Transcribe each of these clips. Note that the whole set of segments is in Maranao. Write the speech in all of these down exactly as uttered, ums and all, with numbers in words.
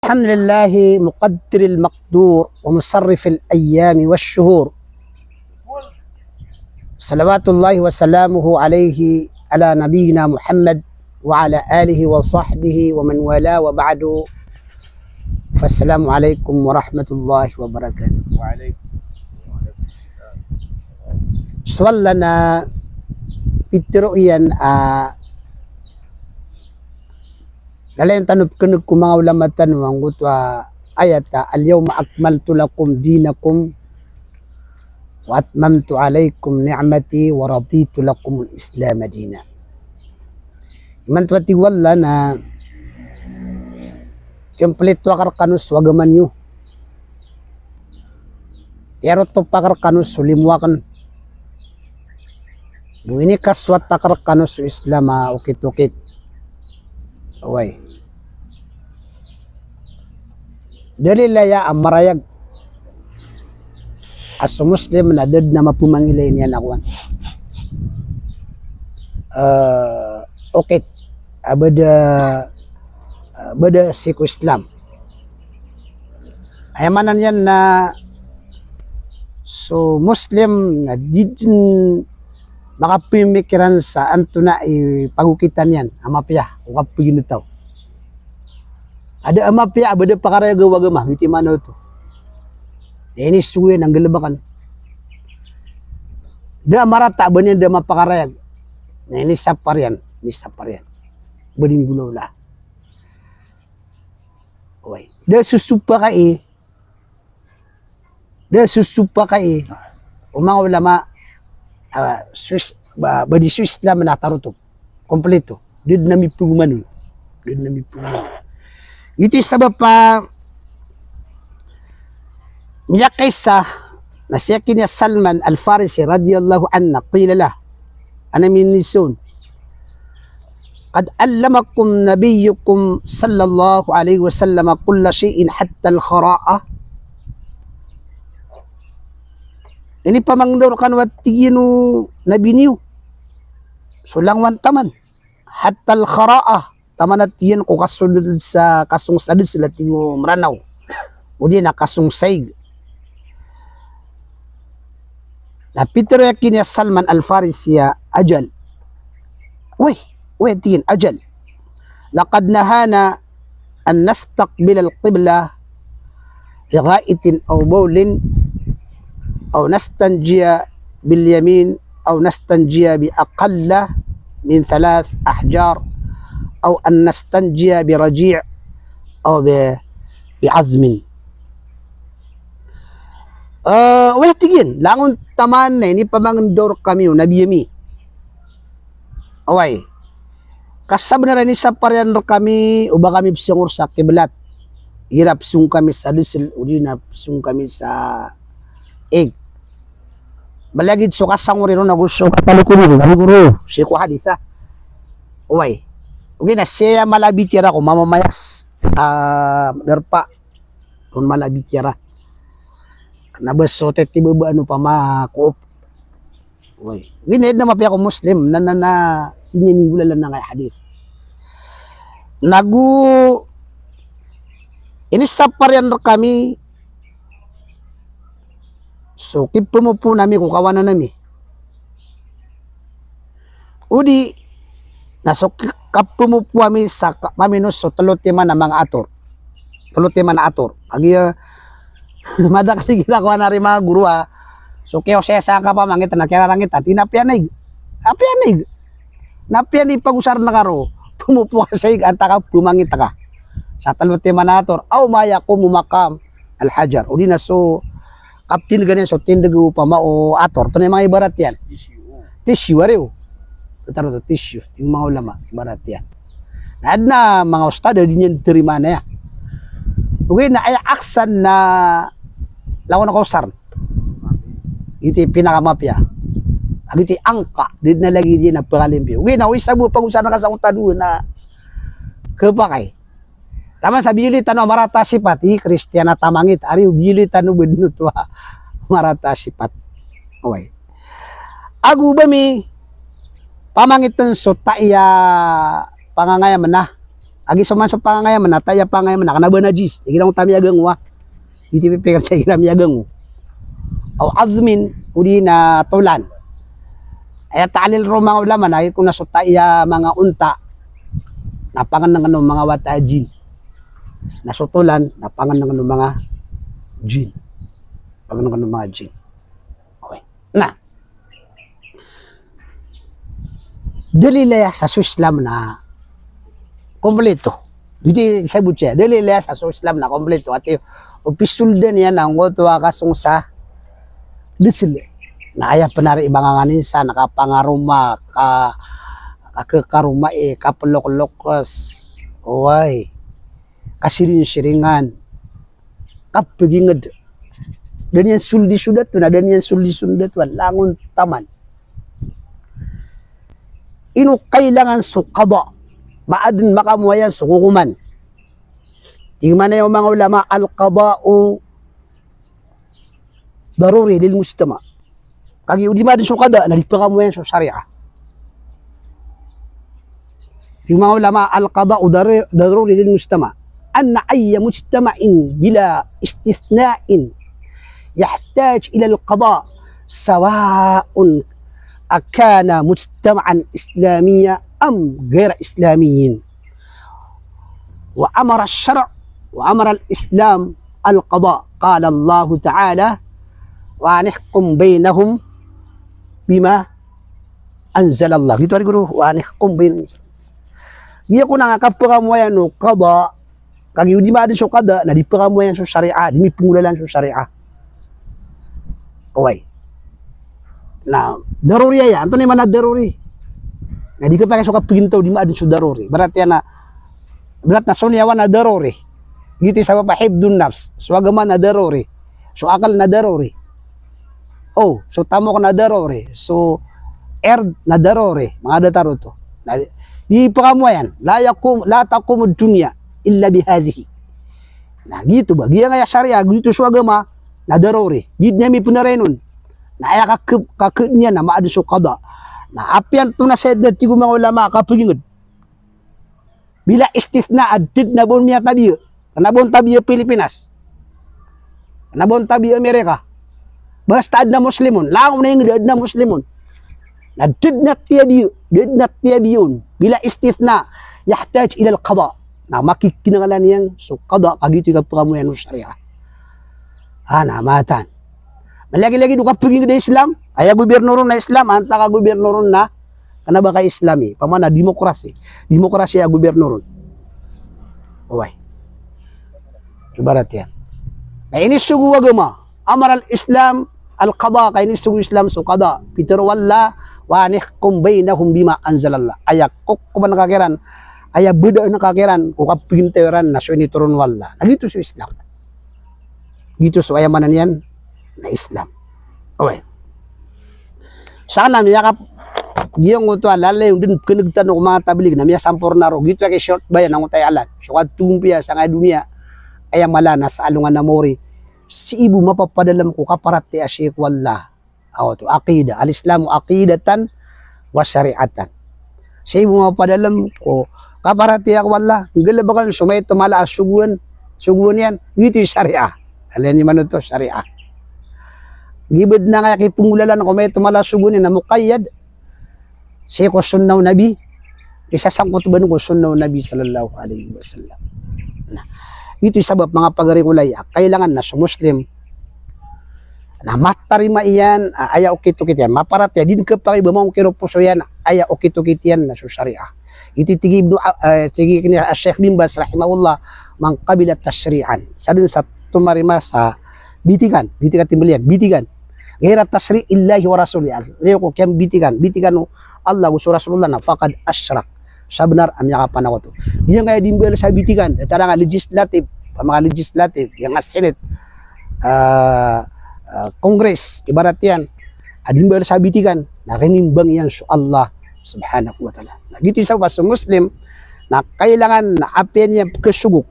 الحمد لله مقدر المقدور ومصرف الأيام والشهور. صلوات الله وسلامه عليه على نبينا محمد وعلى آله وصحبه ومن والاه وبعد. فالسلام عليكم ورحمة الله وبركاته. Sual na pitero iyan a lalayon tano pkhaneg ko manga ulama tano angkoto a ayat a, "Al-yawma akmaltu lakum dinakum wa atmamtu alaykum ni'mati wa raditu lakumul Islama dina." Imanto a tig o Allah na komplito akn rkano so agama niyo. Tiyarotop akn rkano so limo akn. Bo inikasowat akn rkano so Islam a okit-okit. Oway. Dalil aya a marayag a so Muslim na da dn a mapmangilay niyan a kowan. Eh, okit. A ba da, a ba da sii ko Islam. Aya maana niyan na so Muslim na di dn makapemikiran sa antonaa i pagokitan iyan a mapiya o kapaginetaw. A da a mapiya a ba da pakarayag o agama, giyoto i maana oto. Na inisogo iyan a nggalbkn. Da a marata a ba niyan da mapakarayag. Na inisapar iyan, inisapar iyan. Ba di nggolawla. Oway. Da sosopakai. Da sosopakai o manga ulama, ah, so Is-, ba, ba di so Islam na tarotop. Komplito. Da dn a mipagomano. Da dn a mipagomano. Giyoto i sabap a miyakaisa na si Sayyidina Salman Al-Farisi radiyallahu anhu, qila lah, ana minison. Qad allamakum nabiyyukum sallallahu alaihi wasallam kulla shay'in hatta al-khara'ah. Inipamangndao rkano a tig iyan o Nabi niyo so langowan taman. Hatta al-khara'ah. Taman a tig iyan ko kasong sa, kasong sa desel a tig o Mranaw. O di na kasong sa ig. Na pitharo iyan ki Salman Al-Farisi a ajal. Weh, weh, tig iyan, ajal. Laqad nahana an nastaqbil al-qiblah li gha'itin aw bawlin aw nastanjiya bil yamin aw nastanjiya bi aqalla min thalath ahjar aw an nastanjiya bi raji' aw bi, bi azmin. Eh, weh, tig iyan, langon taman na inipamangndao rkami o Nabi ami. Oway. Ka sabnar a inisapar iyan rkami o ba kami psongor sa kiblat. Igira psong kami sa desel, o di na psong kami sa ig. Malagid so kasangori ron ago so kapalikodi ron, kapalikodi ron sii ko hadith, ah. Oway. Ogaid na sii a mala a bitiyara ko mamamayas, ah, darpa. Ron mala a bitiyara. Na ba so titibabaan o pamakaop. Oway. Ogaid na aya dn a mapiya ko Muslim, na, na, na, di niyan inggolalan angkaya hadith. Nago inisapar iyan rkami so kipmopoon ami ko kawanan ami. O di na so ki-, kapmopoon ami sa ka-, maminos so tlo timan a manga ator. Tlo timan a ator. Kagiya, eh, madakl i ginawa na ri manga goro a so kiyaosaya sa kapamangit na kiyararangit a tig iyan a apiya ig. Apiya ig. Na apiya ig pagosaren ka ron. Pmopoon ka sa ig antaa ka pmangit ka sa tlo timan a ator. Aw ma yaqumu maqam al-hajar. O di na so kaptindgan iyan so tindg o pama o ator. Antonaa i manga ibarat iyan? Tissue, ari o. Taro to tissue. Tig o manga ulama, ibarat iyan. Na adn a manga ustad a di niyan tarimaan aya. Ogaid na aya aksan na langon a kaosar. Giyoto i pinakamapiya. Giyoto i angka, di dn a lagid iyan a pakalimpiyo. Ogaid na o isa bo pagosaren ka sa otad on na khapakay. Taman sa biyaloy tano a marata a sipat, i Kristiyan a tamangit, ari o biyaloy tano bo dn oto a marata a sipat. Oway. Ago ba mi pamangitn so ta'i a pangangayamn a Kagiya so man so pangangayaman, na taya pangangayaman, na kna ba najis. Di igira ngkoto a miyagango a. Ito i pipikir sa igira miyagango. Aw adhmin, odi na tolan. Aya ta'lil roo o manga ulama na iko na so taya manga onta na pangnngkn o manga wata a jinn. Na so tolan na pangnngkn o manga jinn. Pangnngkn o manga jinn. Okay. Na dalil aya sa so Islam na kompleto. Ito i sabot saya, dalil aya sa so Islam na kompleto. Ati o pisoldan iyan angkoto a kasong sa dosol. Na aya pnari i manga nganin sa na kapangaroma, ka, ka, kakaroma i, kaploklokes, oway, kasiringsiringan, kapagingd. Da niyan soldi so dato, na da niyan soldi so dato, langon taman. Ino kailangan so qada? Maaden makamoayan so kokoman. Tig man o manga ulama, al-qada'u daruri lil mujtama'. Kagiya o di maaden so qada na di pkamoayan so shariah. Tig o manga ulama, al-qada'u dari-, daruri lil mujtama'. Anna ayya mujtama'in bila istithna'in yahtaj ila al-qada', sawa'un akana mujtama'an islamiyyan am ghayra islamiyyin. Wa amara ash-shar', wa amara al-Islam al-qada'. Qala Allahu ta'ala, "Wa anihkum baynahum bima anzalallah." Gioto ari goro, "Wa anihkum baynahum." Giya kon a kapkamoayan o qada, kagiya o di maaden so qada, na di pkamoayan so shariah, di mipenggolalan so shariah. Oway. Na daruri aya, antonaa i maana daruri? Na di kapakay so kapagintaw, di maaden so daruri. Ibarat iyan na, ibarat na so niyawa na daruri. Gioto i sabap a hifdhun nafs. So agama na daruri. So akal na daruri. O, so tamok na daruri. So erd na daruri. Manga datar oto. Na di pkamoayan. La yakum, la taqumud dunya illa bihadhihi. Na gioto ba, giyangkaya shariah, gioto so agama, na daruri. Di den a mipenarain on. Na aya kake-, kaked iyan na maaden so qada. Na apiya antonaa saya den a tig o manga ulama a kapagingd. Bila istithna, a da den a ba on miyatabiya. Kna ba on tabiya Pilipinas. Kna ba on tabiya Amerika. Basta aden a Muslim on. Langon a ingd a aden a Muslim on. Na da den a tiyabiya, da den a tiyabiya on. Bila istithna, yahtaj ila al-qada. Na makikinanglan iyan so qada, kagiya gioto i kapkamoayan o shariah. A, na matan. Malagilagid o kapagingd a Islam, aya gobirnor on na Islam, antaa ka gobirnor on na kna ba ka Islami, pamana demokrasi. Demokrasi aya gobirnor on. Oway. Ibarat iyan. Na inisogo o agama, amara al-Islam al-qada, ka inisogo o Islam so qada. Pitharo o Allah, "Wa anihkum baynahum bima anzalallah." Aya kokoman ka kiran, aya badaan ka kiran ko kapagintaw iran na so initoron o Allah. Na gioto so Islam. Gioto so aya maana niyan na Islam. Oway. Sa kna miyakap, giyangkoto a lalayon den pkaneg tano ko manga tablig na miyasamporna ro. Gioto a ki short bayan angkoto a ilan. So katompiya sangkai a doniya, aya mala na sa alongan a maori. Sii bo mapapadalem ko kaparatiyaya sii ko Allah. Aw, oto, aqida. Al-Islamu aqidatan wa shari'atan. Sii bo mapapadalem ko kaparatiyaya ko Allah, nggalebeken so maito mala a sogoan, sogoan iyan, gioto i shariah. Alen i manoto shariah. Giya ba den a kaya kipenggolalan ko maito mala a sogoan iyan na muqayyad sii ko sunnah o Nabi, isasangkot ba den ko sunnah o Nabi sallallahu alaihi wasallam. Na gioto i sabap, manga pagari ko laya, kailangan na so Muslim na matarima iyan a aya okit-okit iyan, maparatiyaya, di den kepakay ba mangkiro poso iyan, aya okit-okit iyan na so shariah. Ito i tig i Ibnu, eh, tig i kini a Sheikh bin Baz rahimahullah, "Man qabila tashri'an." Sa den sa tomarima sa bitikan, bitikan timbel iyan, bitikan. "Ghaira tashri'illahi wa rasulih." Liyo ko kiyambitikan, bitikan o Allah ago so Rasulullah na faqad ashrak. Sa benar a miyakapanakoto. Giyangkaya di mbal sa bitikan, datar angkaya legislative, angkaya legislative, giyangkaya Senate, ah, ah, Congress, ibarat iyan, a di mbal sa bitikan, na rinimbang iyan so Allah subhanahu wa ta'ala. Na gioto i sabap a so Muslim, na kailangan na apiya niyan pekesogok.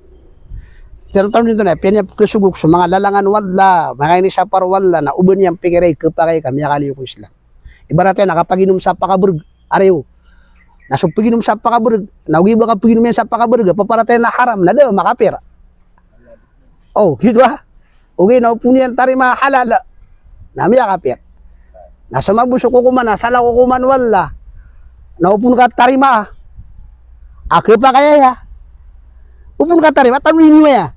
Tiyatawag den oto na apiya niyan pekesogok so manga lalangan o Allah, manga inisapar o Allah, na oba niyan pikira i kepakay ka miyakaliyo ko Islam. Ibarat iyan na kapaginom sa pakabereg, ari o. Na so paginom sa pakabrg, na ogaid ba ka paginom iyan sa pakabrg a paparatiyaya na haram, na da makapir. O, giyoto a. Ogaid na opama niyan tarimaa a halal, na miyakapir. Na so mambo so kokoman, na salakaw kokoman o Allah. Na opama ka tarimaa a khapakay aya. Opama ka tarimaa, tanto ini aya.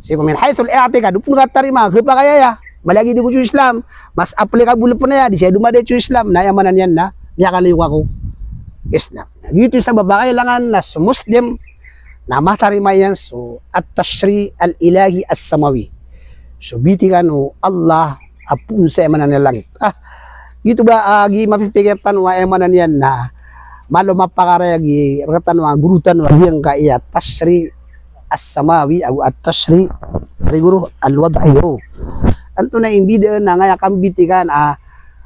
Sii ko min haythul i'tiqad, opama ka tarimaa a khapakay aya. Mala a giya di ko so Islam, mas applicable pn aya, di saya domadait so Islam, na aya maana niyan na miyakalayo ka ko Islam. Giyoto i sabap a kailangan na so Muslim na matarimaa iyan so at-tashri' al-ilahi as-samawi. So bitikan o Allah a poon sa aya maana niyan a langit. Ah, giyoto ba, ah, giya mapipikir tano a aya maana niyan na malo mapakaraya gi rktano a goro tano a giyangkaya tashri' as-samawi ago at-tashri', tig o goro, al-wad'i. Antonaa i mbidaan angkaya kambitikan a,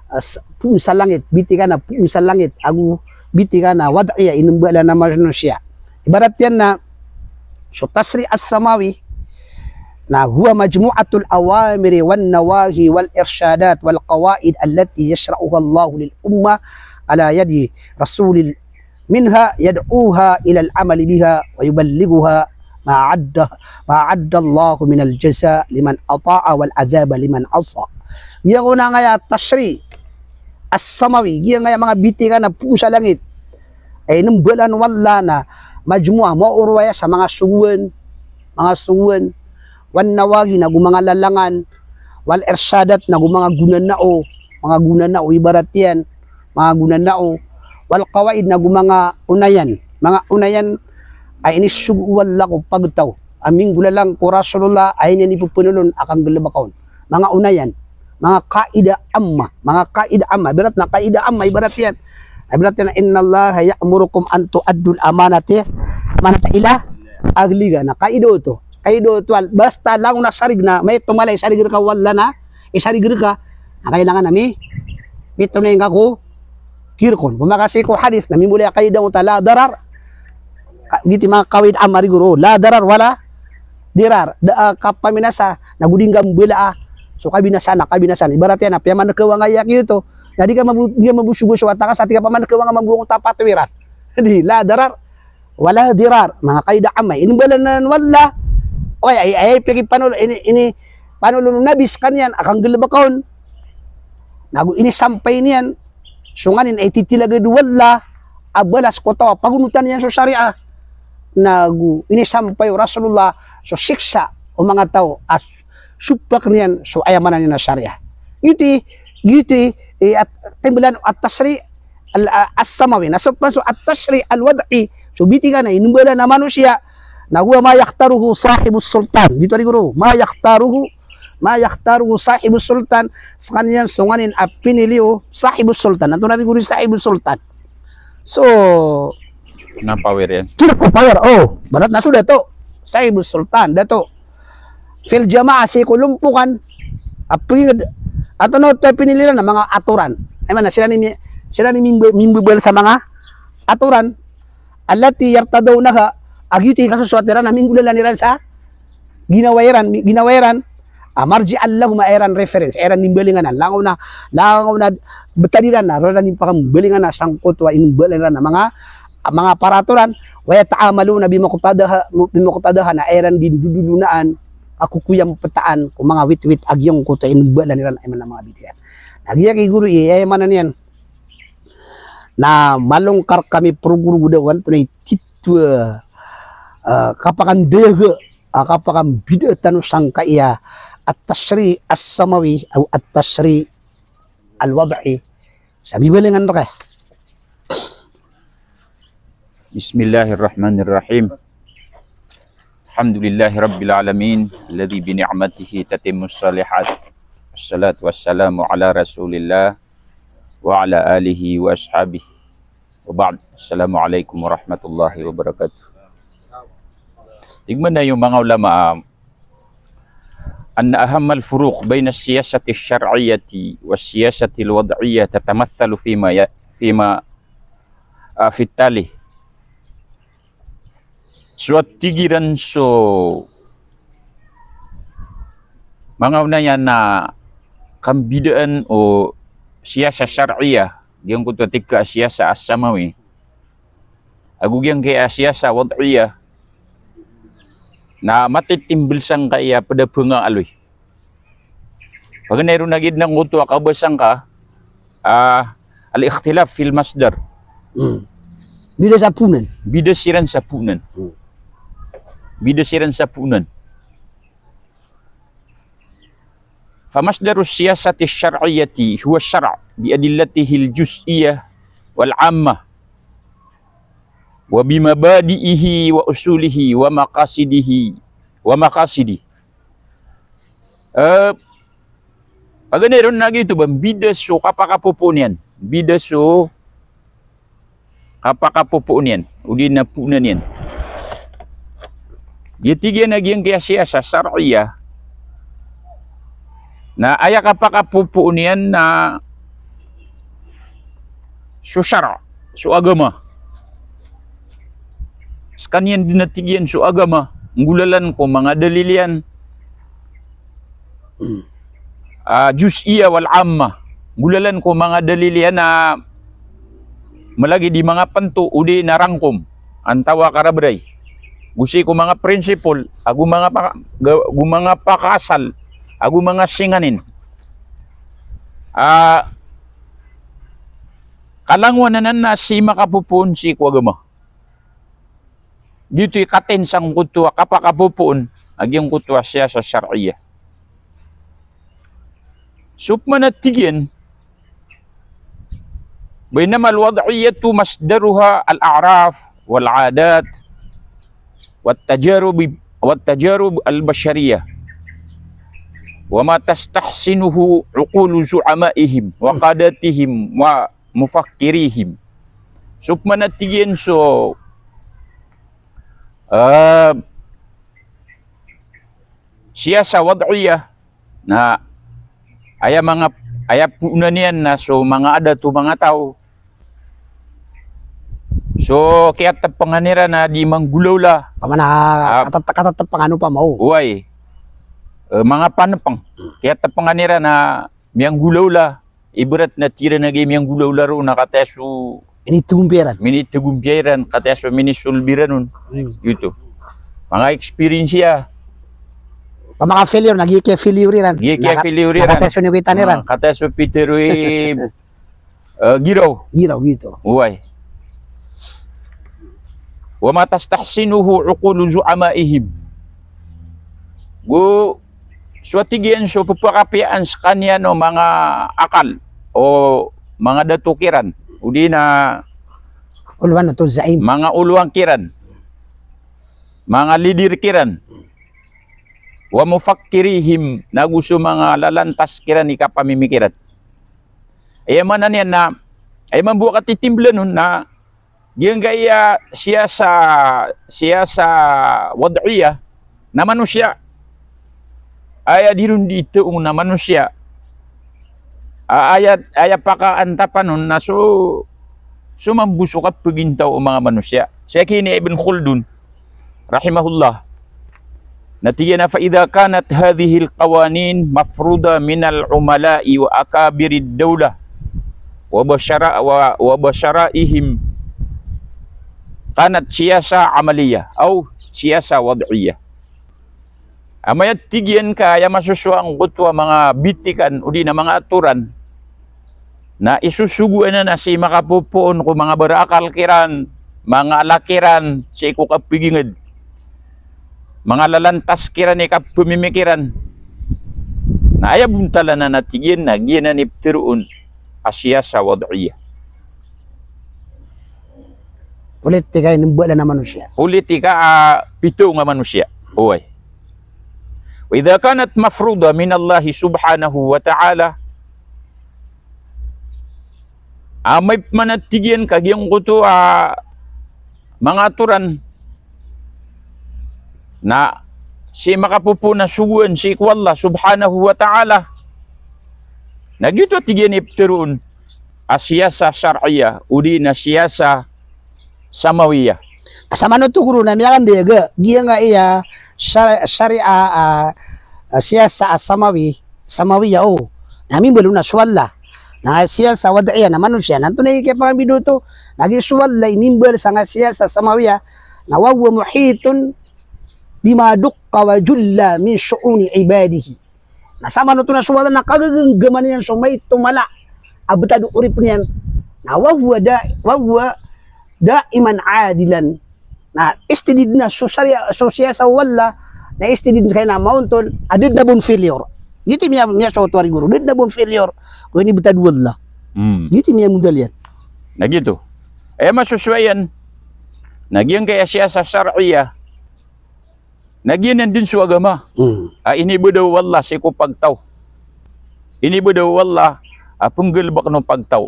a s-, poon sa langit, bitikan a poon sa langit, ago bitikan a wad'i a inimbalan a manosiya. Ibarat iyan na so tashri' as-samawi na huwa majmu'atul awamiri wan nawahi wal irshadat wal qawaid allati yashra'uha Allahu lil ummah ala yadi rasulih, minha yad'uha ilal amali biha wa yuballighuha ma a'adda, ma a'adda Allahu minal jaza liman ata'a wal adhaba liman asa. Giyangkoto angkaya tashri' as-samawi, giyangkaya manga bitikan a poon sa langit a inimbalan o Allah na majmu'ah, maoro aya sa manga sogoan, manga sogoan, wan nawahi, nago manga lalangan, wal irshadat, nago manga gonanao, manga gonanao, ibarat iyan, manga gonanao, wal qawaid, nago manga onayan, manga onayan a inisogo o Allah ko pagtaw a minggolalan ko Rasulullah a aya niyan ipepenolon a kanggalebeka on. Manga onayan, manga qaida amma, manga qaida amma, ibarat na qaida amma, ibarat iyan. Ibarat iyan, "Innallaha ya'murukum an tu'addul amanati, amanata ila ahliha." Na qaida oto, qaida oto, al-, basta langon a sarig na maito mala i sarig reka o Allah na, i sarig reka, na kailangan a mi-, mitonay ngka ko girkon. Opama ka sii ko hadith na mimbolay a qaida oto a la darar. Ka-, giyoto i manga qawaid amma, tig o goro, la darar wala dirar. Da a kapaminasa, nago di ngka mbalaa so kabinasaan a kabinasaan. Ibarat iyan a piyamanekawa ngka aya giyoto, na di ka mambo-, di ka mambosoboso a taka sa tig ka pamanekawa ngka mambo angkoto a patwiran. Di, la darar wala dirar. Manga qaida amma, inimbalan o Allah. Oy, ay, ay, pikipanolon, ini, ini, panolon o Nabi sekaniyan a kanggalebeka on. Nago inisampay niyan so nganin a ititilagad o Allah a balas ko taw a pagonotan iyan so shariah. Nago inisampay o Rasulullah so siksa o manga taw a sopak niyan so aya maana niyan a shariah. Giyoto i, giyoto i, eh, at-, timbalan o at-tashri' al-, a-, as-samawi. Na so pa so at-tashri' al-wad'i, so bitikan a inimbalan a manosiya, na huwa ma yakhtaruhu sahibus sultan. Giyoto, tig o goro, ma yakhtaruhu, ma yakhtaruhu sahibus sultan. Sekaniyan so nganin a pinili o sahibus sultan. Antonaa, tig o goro, i sahibus sultan? So, na power iyan. Kira ko power. O, ibarat na so dato. Sahibus sultan, dato. Fil jama'ah, sii ko lompokan a penginged. Antonaa oto i pinili iran? Na manga atoran. Aya maana, siran i mi-, siran i mimbe-, mimbebal sa manga atoran. Allati yartadawnaha, a giyoto i kasosoat iran a minggolalan iran sa ginawa iran, mi-, ginawa iran a marji'an lahum, a aya iran reference, aya iran inimbalingan a, langon a, langon a betad iran na roo iran ipakambalingan a sangkoto a inimbalan iran a manga, a manga paratoran, wa yata'amaluna bimuqtadaha, bimuqtadaha, na aya iran di dodolonaan a kokoyampetaan ko manga witwit a giyangkoto a inimbalan iran, aya maana, manga bitikan. Na giya, tig o goro, i, aya maana niyan na malongkar kami progruguda o antonaa i titho a, ah, kapakandayaga, ah, kapakambida tano sangkaya at-tashri' as-samawi ago at-tashri' al-wad'i. Sa mibalingan reka. Bismillahirrahmanirrahim. Alhamdulillahi rabbil alamin, alladhi bi ni'matihi tatimmus shalihat. Wassalatu wassalamu ala Rasulillah wa ala alihi wa ashabihi. Wa ba'd. Assalamualaikum warahmatullahi wabarakatuh. Tig man o manga ulama, anna ahammal furuq bayna siyasati syar'iyyati wa siyasati al-wad'iyyah tatamathalu fima ya-, fima, ah, fit tali. So, a tig iran so manga onaya na kambidaan o siyasa syar'iyyah, giyangkoto a tig ka a siyasa as-samawi, Ago giyangkaya siyasa wad'iyah na matitimbl sangkaya pd a pngaaloy. Paganay ron a giyanan angkoto a kabasa ngka, ah, al-ikhtilaf fil masdar. Hmm. Bida sa poonan. Bida siran sa poonan. Hmm. Bida siran sa poonan. Fa masdarus siyasati syar'iyyati huwa syar' bi adillatihil juz'iyyah wal 'ammah wa bi mabadi'ihi wa usulihi wa maqasidihi wa maqasidi. Eh, paganay ron na giyoto ba, bida so kapakapopoon iyan. Bida so kapakapopoon iyan, odi na poonan iyan. Giya tig iyan a giyangkaya siyasa syar'iyyah na aya kapakapopoon iyan na so syar', so agama. Skaniyan dn a tig iyan so agama, nggolalan ko manga dalil iyan. Hmm. Ah, juz'iyyah wal 'ammah. Nggolalan ko manga dalil iyan a mlagid i manga pnto odi na rangkom antawaa karabray. Go sii ko manga principle, ago manga pa-, ga-, go manga pakaasal, ago manga singanin. Ah, kalangowan anan na sii makapopoon sii ko agama. Giyoto i katin sangkoto a kapakapopoon a giyangkoto a siyasa syar'iyyah. So pman a tig iyan, bainamal wad'iyyatu masdaruha al-a'raf wal 'adat wat tajarub, wat tajarub al-bashariyah wa ma tastahsinuhu uqulu zu'ama'ihim wa qadatihim wa mufakkirihim. So pman a tig iyan so, eh, siyasa wad'iyyah na aya manga, aya poonan iyan na so manga adat o manga taw. So kiyatpngan iran a di manggolawla. Pamana, ah, katat-, katatpngan o pama o. Oway. Eh, manga panpng. Kiyatpngan iran a miyanggolawla. Ibarat na tig iran a giya miyanggolawla roo na kataya so minitgompiya iran. Minitgompiya iran, kataya so minisolbi iran on. Hmm. Giyoto. Manga experience iyan. Pamaka-failure, na giya kiya-failure iran. Giya kiya-failure iran. Na ka-, na kataya so niyokitan iran. Ah, kataya so pitharo i, eh, giraw. Giraw, giyoto. Oway. Wa ma tastahsinuhu uqulu zu'ama'ihim. Go, so a tig iyan so pphakapiyaan skaniyan o manga akal, o manga dato kiran, odi na olowan oto zaim. Manga olowan kiran, manga leader kiran, wa mufakkirihim, nago so manga lalantas kiran i kapamimikiran. Aya maana niyan na, aya mambo a katitimblan on na giyangkaya siyasa, siyasa wad'iyah na manosiya. Aya di ron di tharoon na manosiya. A-, aya, aya pakaantapan on na so, so mambo so kapagintaw o manga manosiya. Sii ki ini Ibn Khaldun rahimahullah. Na tig iyan a, "Fa idha kanat hadhihil qawanin mafruda minal umala'i wa akabirid dawlah wa bashara-, wa, wa bashara'ihim, kanat siyasa amaliyah aw siyasa wad'iyah." Amay a tig iyan ka aya masosowa angkoto a manga bitikan odi na manga atoran na isosogoan anan a sii makapopoon ko manga baraakal kiran, manga ala kiran sii ko kapagingd, manga lalantas kiran i kapamimikiran. Na aya bontal anan a tig iyan na giyanan i ptharoon a siyasa wad'iyah. Politika i mbala a manosiya. Politika a pitharoon a manosiya. Oway. Wa idha kanat mafruda minallahi subhanahu wa ta'ala, amay pman a tig iyan ka giyangkoto a manga atoran na sii makapopoon a sogoan sii ko Allah subhanahu wa ta'ala, na giyoto a tig iyan i ptharoon a siyasa syar'iyah odi na siyasa samawiyah. Sa manoto goro na miyakandayaga giyangkaya sar-, sariya, ah, ah, siyasa a samawi, samawiyah, o. Na mimbaloy na so Allah. Na siyasa wad'iyah na manosiya. Na antonaa i kiyapakambida oto? Na giya so Allah i mimbal sangkai a siyasa samawiya, na wa huwa muhitun bima dukka wa julla min shu'uni ibadihi. Na samanoto na so Allah na kagagenggaman iyan so maito mala a btad o oripn iyan. Na wa huwa da-, wa huwa daiman adilan. Na istidid na so sharia, so siyasa o Allah, na istidid na kena maontol a da dn a bo on failure. Giyoto i miya, miyasowa oto a ri goro, da dn a bo on failure ko inibtad o Allah. Hmm. Giyoto i miyamondal iyan. Na giyoto. Aya masosowa iyan, na giyangkaya siyasa shar'iyah, na giyanan dn so agama. Hmm. A inibda o Allah sii ko pagtaw. Inibda o Allah a pnggalbkn o pagtaw.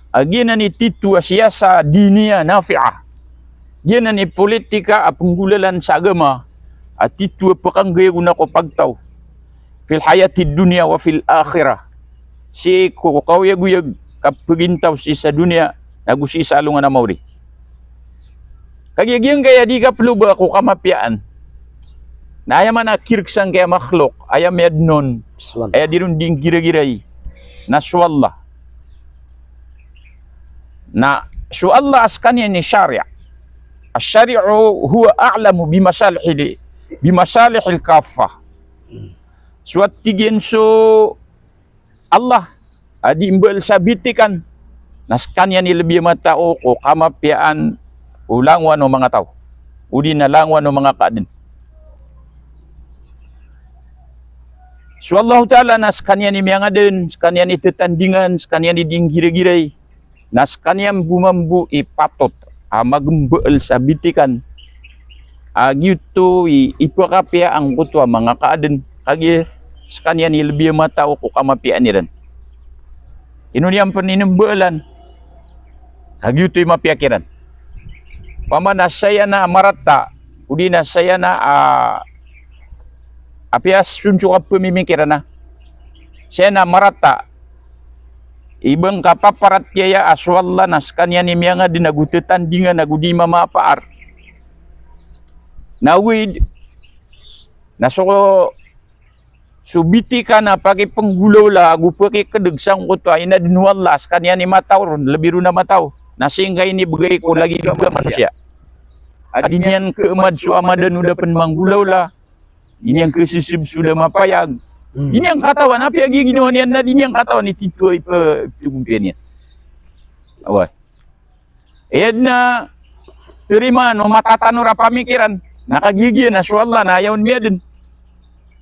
A giyanan i titho a siyasa diniyah nafi'ah. Giyanan i politika a pnggolalan sa agama a titho a pkanggayagona ko pagtaw. Fil hayatid dunya wa fil akhirah. Sii ko kaoyagoyag, kapagintaw sii sa doniya, nago sii sa alongan a maori. Kagiya giyangkaya di kaploba ko kamapiyaan, na aya man a kirk sangkaya makhlok, aya miyadn on, so Allah, aya di ron di nggiragirai, na so Allah. Na so Allah a skaniyan i shari'. Ash-shari'u huwa a'lamu bimasalihil, bimasalihil kaffah. So a tig iyan so Allah a di mbal sa bitikan, na skaniyan i lbi a matao ko kamapiyaan o langowan o manga taw, odi na langowan o manga kaadn. So Allahu Ta'ala na skaniyan i miyangadn, skaniyan i tatandingan, skaniyan i di nggiragirai. Na skaniyan bo mambo i patot a magmbaal sa bitikan a giyoto i ipakapiya angkoto a manga kaadn, kagiya skaniyan i lbi a matao ko kamapiyaan iran. Ino niyan pn inmbaalan, kagiya giyoto i mapiya kiran. Opama na saya na marata, odi na saya na, ah, apiya sonso a pmimikiran a saya na marata, i ba ngka paparatiyaya a so Allah na skaniyan i miyangadn ago tatandingan ago di mamapaar. Na ogaid na so, so bitikan a pakipnggolawla ago pakikdg sangkoto a inadn o Allah a skaniyan i matao ron, lbi ron a matao, na sii ngka inibgay ko lagid o manga manosiya a di niyan kaamad so amadan o da pn manggolawla, di niyan kasasb so da mapayag. Hmm. Di niyan katawan, apiya giya ginawa niyan na di niyan katawan i titho a ipa-, ipthagompiya niyan. Oway. Aya dn a tarimaan o matatanor a pamikiran, na kagiya giya na so Allah na aya on miyadn.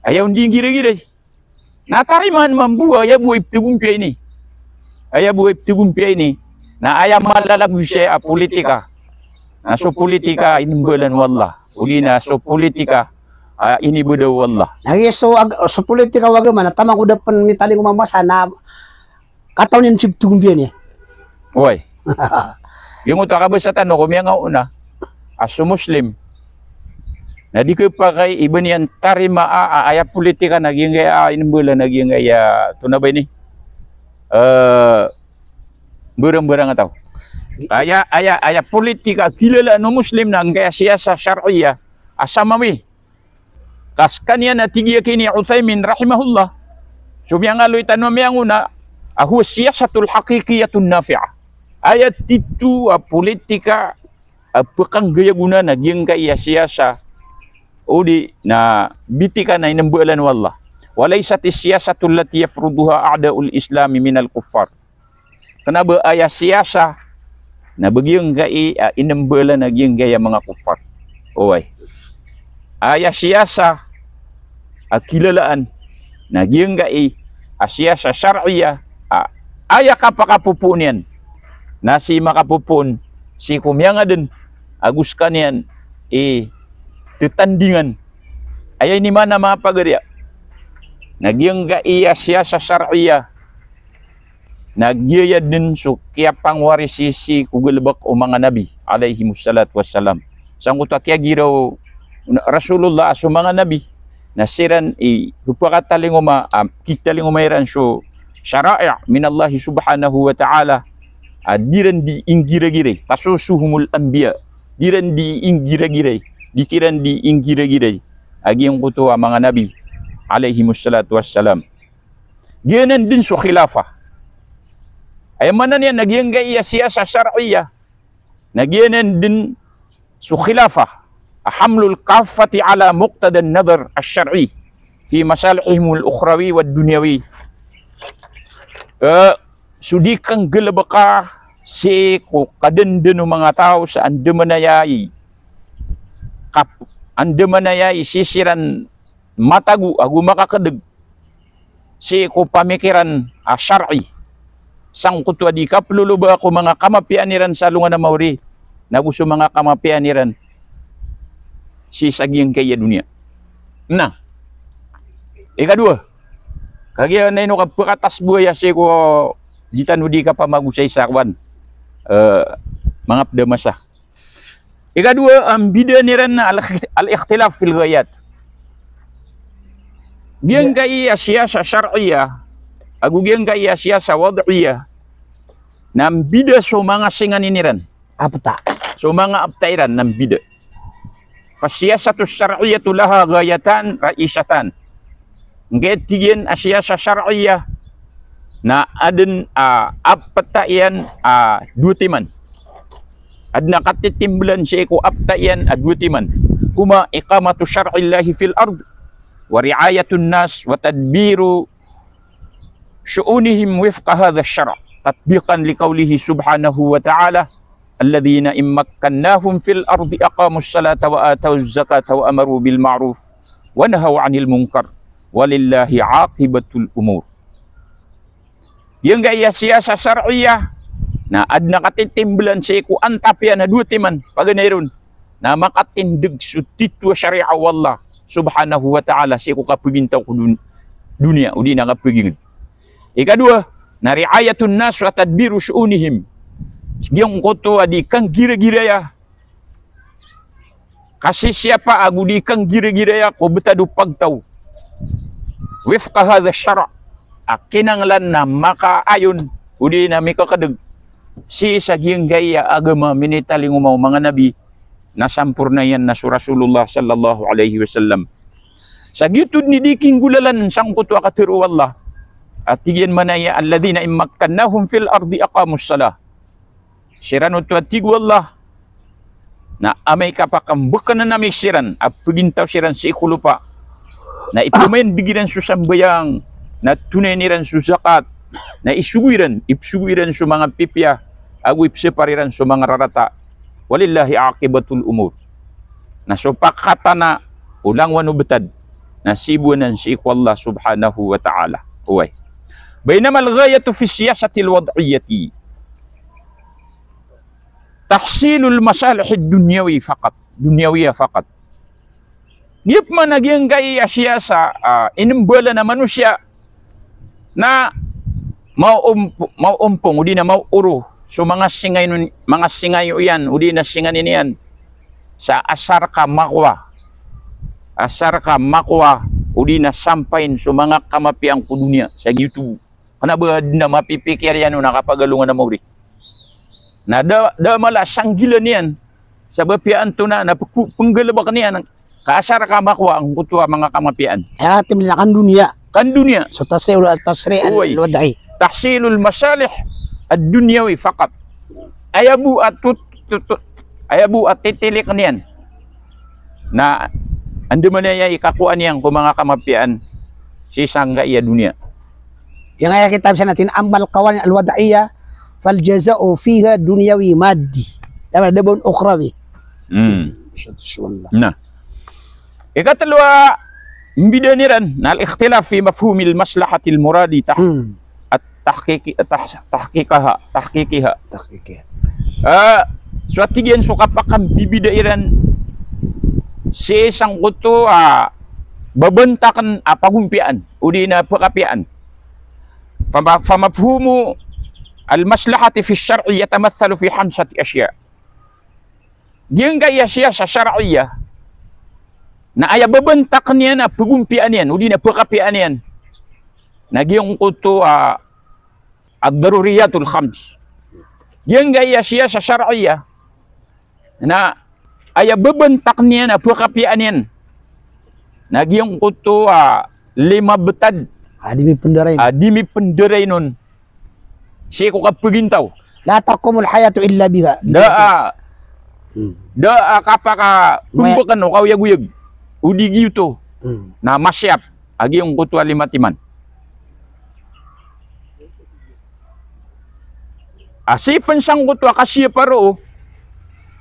Aya on di nggiragiray. Na tarimaan mambo a aya bo a ipthagompiya ini. Aya bo a ipthagompiya ini. Na aya malalagoy saya a politika. Na so politika a inmbaalan o Allah. Odi na so politika a inibda o Allah. Na giya so ag-, so politika o agama na taman ko da pn mitalingoma masa na katawan iyan so ipthagompiya niyan. Oway. Giyangkoto a kabasa tano ko miyangaoona a so Muslim na di khapakay i ba niyan tarimaa a, a, aya politika na giyangkaya, a, inmbaalan a giyangkaya, tonaa ba ini? Eh, mbarangbarang a taw. Aya, aya, aya politika a kilalaan o Muslim na angkaya siyasa shar'iyah a samawi. Ka skaniyan a tig iyan kini Uthaymin rahimahullah, so miyangaloy tano a miyangaoona a huwa siyasatul haqiqiyyatun nafi'ah. Aya titho a politika a pkanggayagona na giyangkaya siyasa odi na bitikan a inmbaalan o Allah. Wa laysatis siyasatul lati yafruduha a'da'ul Islami minal kuffar. Kna ba aya siyasa na ba giyangkai a inmbaalan a giyangkaya manga kuffar. Oway. Aya siyasa a kilalaan na giyangkai a siyasa shar'iyah a aya kapakapopoon iyan na sii makapopoon sii ko miyangadn ago skaniyan i tatandingan. Aya ini maana, manga pagariya, na giyangkai a siyasa shar'iyah na giyaya dn so kiyapangwarisi sii ko galbk o manga nabi alayhimus salatu wassalam. Sangkoto a kiyagiraw o Rasulullah a so manga nabi na siran i khapakatalingoma, a, kitalingoma iran so shara'i' minallahi subhanahu wa ta'ala a di ran di inggiragiray, tasusuhumul anbiya, di ran di inggiragiray, di kiran di inggiragiray a giyangkoto a manga nabi alayhimus salatu wassalam. Giyanan dn so khilafah. Aya maana niyan na giyangkai a siyasa shar'iyah Na giyanan den so khilafah, hamlul kaffati ala muqtadan nadhar ash-shar'i fi masalihihimul ukhrawi wad dunyawi. Eh, so di kanggalebeka sii ko kadenden o manga taw sa andamanaya i kap-, andamanaya i sii siran matago ago makakedeg sii ko pamikiran a shar'i. Sangkoto a di kapeloloba ko manga kamapiya iran sa alongan a maori, nago so manga kamapiya iran sii sa giyangkaya doniya. Na ikadowa, kagiya na ino ka pekatas bo aya sii ko di tano di kapamagosay sa kowan, eh, manga ped a masa. Ikadowa a mbidaan iran na al-, al-ikhtilaf fil ghayat. Giyangkaya siyasa shar'iyah ago giyangkaya siyasa wad'iyah na mbida so manga singanin iran. Apta. So manga apta iran na mbida. Fas-siyasatu shar'iyatu laha ghayatan ra'isatan. Ngkaya tig iyan a siyasa shar'iyah na aden a apta iyan a dowa timan. Aden a katitimblan sii ko apta iyan a dowa timan. Huma iqamatu shar'illahi fil ard wa ri'ayatun nas wa tadbiru shu'unihim wifqa hadha ash-shar', tatbiqan liqawlihi subhanahu wa ta'ala, "Alladhina in makkannahum fil ardi aqamus salata wa atauz zakata wa amaru bil ma'ruf wa nahaw 'anil munkar, walillahi 'aqibatul umur." Giyangkaya siyasa shar'iyah na aden a katitimblan sii ko antap iyan a dowa timan, paganay ron na makatindeg so titho a shariah o Allah subhanahu wa ta'ala sii ko kapegintaw ko dun-, doniya, odi na kapeginged. Ikadowa, na ri'ayatun nas wa tadbiru shu'unihim. Giyangkoto a di kanggiragiraya, kasisiyapa ago di kanggiragiraya ko betad o pagtaw. Wifqa hadha shara', a kinanglan na makaayon, odi na mikakedeg sii sa giyangkaya agama minitalingoma o manga nabi, na samporna iyan na so Rasulullah sallallahu alaihi wasallam. Sa giyoto den i di kinggolalan sangkoto a katharo o Allah. A tig iyan manaya, "Alladhina in makkannahum fil ardi aqamus salah." Siran oto a tig o Allah na amay ka pakambekenan ami siran a pegintaw siran sii ko lopa, na ipemaindeg iran so sambayang, na tonayen iran so zakat, na isogo iran, ipesogo iran so manga pipiya, ago ipesapar iran so manga rarata. Walillahi 'aqibatul umur. Na so pakatana o langowan o betad na sii bo anan sii ko Allah subhanahu wa ta'ala. Oway. Bainamal ghayatu fis siyasatil wad'iyyati tahsilul masalihid dunyawi faqat, dunyawiyah faqat. Di pman a giyangkaya siyasa, ah, inembalan a manosiya na maoomp-, maoompong, odi na maooro so manga singayon, manga singayo iyan, odi na singanin iyan sa asar ka makowa, asar ka makowa, odi na sampain so manga kamapiyaan ko doniya sa giyoto. Kena ba den a mapipikir iyan on a kapagalongan a maori. Na da, da mala sanggilan iyan. Sabap iyan to na, na pengku-, penggalebek niyan ka asar ka makowa angkoto a manga kamapiyaan. Aya, tim na kan doniya. Kan doniya. So tasri', tasri' Oway. Al-wad'i. Tahsilul masalih ad-dunyawi faqat. Aya bo a tut-, tut-, tut-, aya bo a titilik niyan na andamanaya i kakowa niyan ko manga kamapiyaan sii sangkaya doniya. Giyangkaya kitab sa natin, ammal qawanin al-wad'iyyah, fal jaza'u fiha dunyawi maddi. Daba, daba on ukhrawi. Hmm. Subhanallah. Na. Ikatelo a mbidaan iran na al-ikhtilaf fi mafhumil maslahatil muradi tah-, Hmm. at tahqiqi-, tah-, tahqiqaha, tahqiqiha. Tahqiqiha. Ah, so a tig iyan so kapakambibida iran sii sangkoto a babantaken a pagompiyaan, odi na pekapiyaan. Fama-, famafhumu al-maslahati fi syar'i yatamathalu fi khamsati ashya. Giyangkaya siyasa shar'iyah na aya babantaken iyan a pagompiyaan iyan, odi na pekapiyaan iyan, na giyangkoto a ad-daruriyatul khams. Giyangkaya siyasa shar'iyah na aya babantaken iyan a pekapiyaan iyan na giyangkoto a lima betad A di mipendarain. a di mipendarain on sii ko kapegintaw. La taqumul hayatu illa biha. Da a, Hmm. Da a kapakapmbkn o kaoyagoyag. O di giyoto. Hmm. Na masiyap a giyangkoto a lima timan. A sii pn sangkoto a kasiyapa roo,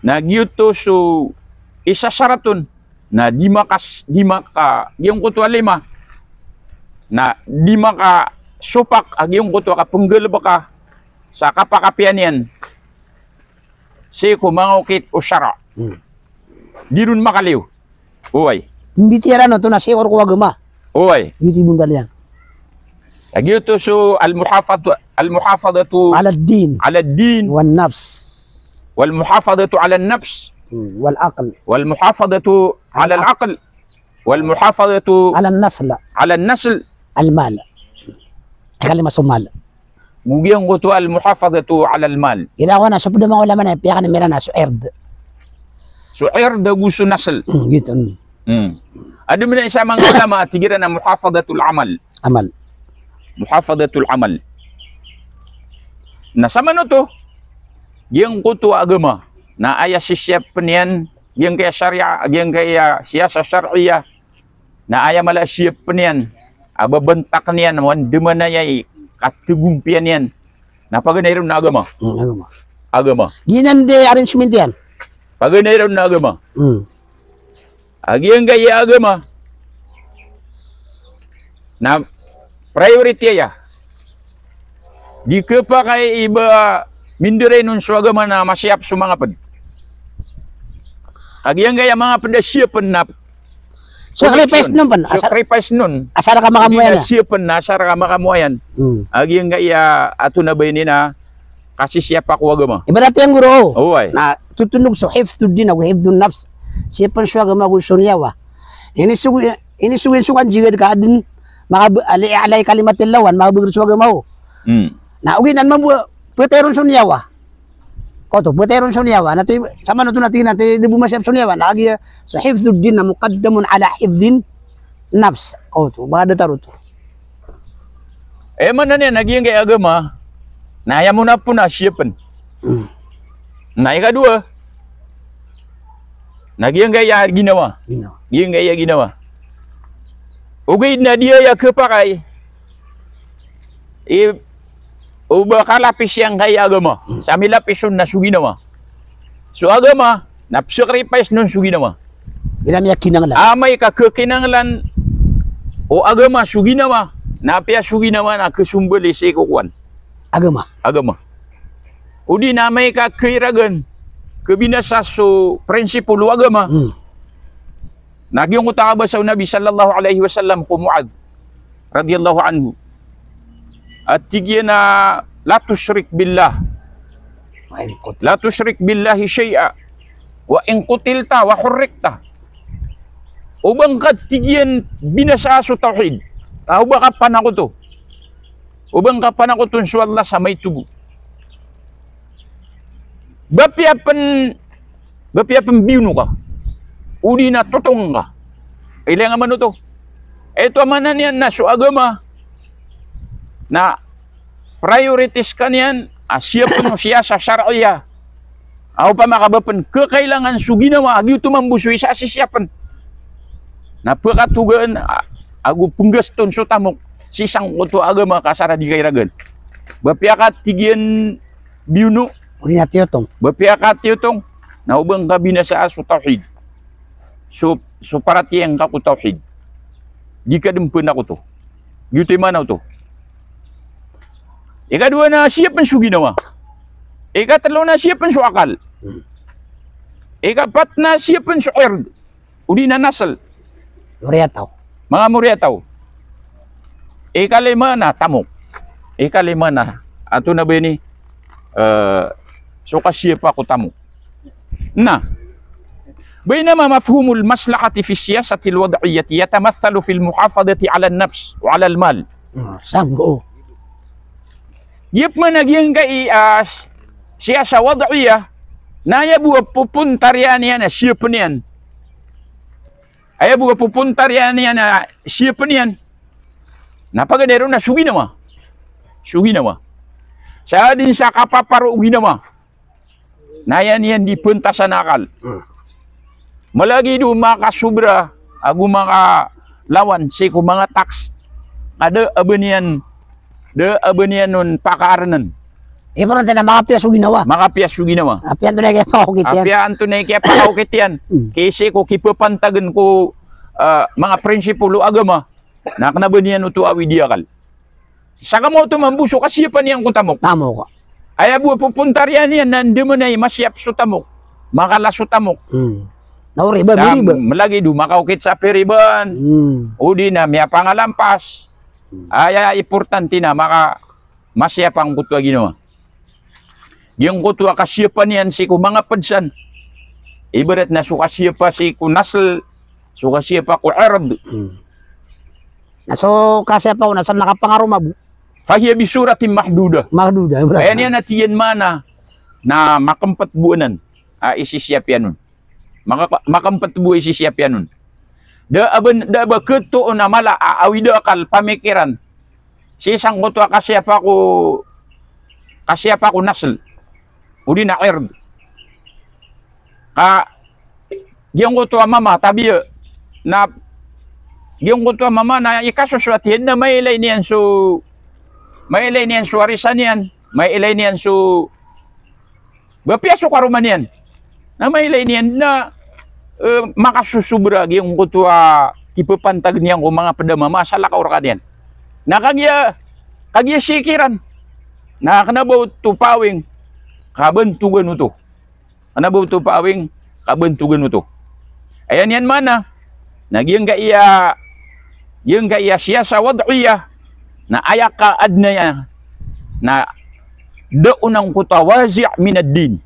na giyoto so isa sarat on, na di makas-, di maka-, giyangkoto a lima, na di makasopak a giyangkoto a kapnggalbka sa kapakapiya niyan sii ko manga okit o shara'. Hmm. Di ron makaliyo. Oway. Mbitiyarai oto na sii ko agama. Oway. Giyoto i bondal iyan. Lagid oto so al-muhafadh-, al-muhafadhatu ala ad-din. Ala ad-din. Wan nafs. Wal muhafadhatu ala an-nafs. Hmm, wal aql. Wal muhafadhatu ala al-aql. Wal muhafadhatu ala an-nasl. Ala an-nasl. Al-mal. Kalima so mal. Go giyangkoto al-muhafadhatu ala al-mal. Ila ko na so pd o manga ulama na piyakn iran na so ird. So ird ago so nasl. Hmm, giyoto. Hmm. Hmm. Adn man isa a manga ulama a tig iran a muhafadhatul amal. Amal. Muhafadhatul amal. Na samanoto, giyangkoto a agama na aya sisiyapn iyan, giyangkaya shariah, giyangkaya siyasa shar'iyah, na aya mala a siyapn iyan a babantakn iyan, wan dn man aya i katgompiya niyan, na paganay ron na agama. Hmm, agama. Agama. Giyanan di arrangement iyan. Paganay ron na agama. Hmm. A giyangkaya agama na priority aya. Di khapakay i ba mindarainon so agama na masiyap so manga pd. A giyangkaya manga pd a siyapn na sacrifice on pn, asar, sacrifice on. Asar ka makamoayan. Di na siyapn na asar ka makamoayan. Hmm. A giyangkaya ato na ba ini na kasisiyapa ko agama. Ibarat iyan guro. Oway. Na totondog so hifdhuddin ago hifdhun nafs. Siyapn so agama ago so niyawa. Inisogo, inisogo iyan so kanjigad ka adn, maka-, ali-, alay kalimatillah, wan, makabagr so agama o. Hmm. Na ogaid na mambo, phatay ron so niyawa. Koto, phatay ron so niyawa. Na ti, samanoto na ti, na ti, di bo masiyap so niyawa. Na agiya, so hifdhuddin na muqaddamun ala hifdhin nafs. Koto, ba datar oto. Eh, maana niyan, na giyangkaya agama, na aya mona pn a siyapn. Hmm. Na ikadowa, na giyangkaya ginawa. Ginawa. Giyangkaya ginawa. Ogaid na di aya khapakay i o ba kalapis iyan kay agama. Hmm. Sa milapis on na so ginawa. So agama, na psacrifice on so ginawa. Ila miyakinanglan. Amay ka khakinanglan o agama so ginawa, na apiya so ginawa na khasombali sii ko kowan. Agama. Agama. O di na amay ka khairagan, khabinasa so prinsipyo o agama. Hmm. Na giyangkoto a kabasa o Nabi sallallahu alaihi wasallam ko Muadh radhiyallahu anhu. A tig iyan a, "La tushrik billah. Wa in qut-, la tushrik billahi shay'a. Wa in qutilta wa hurriqta." O ba ngka, tig iyan, binasaa so tawhid, a o ba ka panakoto, o ba ngka panakoton so Allah sa maito bo. Ba apiya pn, ba apiya pn biyono ka, o di na totong ka. Ilay nga manoto. Ito a maana niyan na so agama na priority skaniyan a siyapn o siyasa shar'iyah. A opama ka ba pn khakailangan so ginawa, a giyoto mambo so isa a sisiyapn, na pkhatogan a, ago pnggaston so tamok sii sangkoto a agama ka asar a di kairagan. Ba apiya ka, tig iyan, biyono, o di na tiyotong. Ba apiya ka tiyotong, na o ba ngka binasaa so tawhid. So, so paratiyaya ngka ko tawhid. Di ka dn panakoto. Giyoto i maana oto. Ikadowa na siyapn so ginawa. Ikatlo na siyapn so akal. Hmm. Ikapat na siyapn so ird. O di na nasl. Moriyataw. Manga moriyataw. Ikalima na tamok. Ikalima na, antonaa ba ini, eh, so kasiyapa ko tamok. Na, bainama mafhumul maslahati fi siyasatil wad'iyyati yatamathalu fil muhafadhati 'alan nafs wa 'alal mal. Hmm, sangko. Giya pman a giyangkai a, ah, siyasa wad'iyah, na aya bo a popontarian iyan a siyapn iyan. Aya bo a popontarian iyan a siyapn iyan. Na paganay ron na so ginawa. So ginawa. Sa dn sa kapaparo o ginawa. Na aya niyan di pentasan a akal. Malagid o makasobra ago makalawan sii ko manga tax. Ka da a ba niyan, da a ba niyan on pakaarnan. Ibarat na makapiya so ginawa. Makapiya so ginawa. Apiya antonaa i kiyapakaokit iyan. Apiya antonaa i kiyapakaokit iyan. Hmm. Ki sii ko kipapantagn ko, ah, manga prinsipol o agama. Na kna ba niyan oto awid i akal. Saka maoto mambo so kasiyapa niyan ko tamok. Tamok. Aya bo a popontariya niyan na ndamana i masiyap so tamok. Makala so tamok. Hmm. Na o riba, na riba. Malagid o makaokit sa piriban. Hmm. O di na miyapangalampas. Hmm. Aya importante na maka, masiyapa angkoto a ginawa. Giyangkoto a kasiyapa niyan sii ko manga pd san. Ibarat na so kasiyapa sii ko nasl, so kasiyapa ko ird. Hmm. Na so kasiyapa ko nasl na kapangaroma bo. Fahiya bi suratin mahdudah. Mahdudah, ibarat. Aya niyan a tig iyan maana na makmpt bo anan a isisiyap iyan on. Maka-, makmpt bo isisiyap iyan on. Da a ba, da a ba khatoon a mala a awid a akal pamikiran. Sii sangkoto a kasiyapa ko, kasiyapa ko nasl. O di na ird. Ka, giyangkoto a mama, tabiya. Na, giyangkoto a mama na ikasosoat iyan na mailay niyan so, mailay niyan so warisan iyan, mailay niyan so ba piya so karoma niyan. Na mailay niyan na, eh, makasosobra giyangkoto a kipapantag niyan ko manga pd a mama a salakaw rkaniyan. Na kagiya, kagiya sii kiran. Na kna ba oto pawing, kabantogan oto. Kna ba oto pawing, kabantogan oto. Aya niyan maana, na giyangkaya, giyangkaya siyasa wad'iyah, na aya kaadn iyan, na da on angkoto a wazi' min ad-din.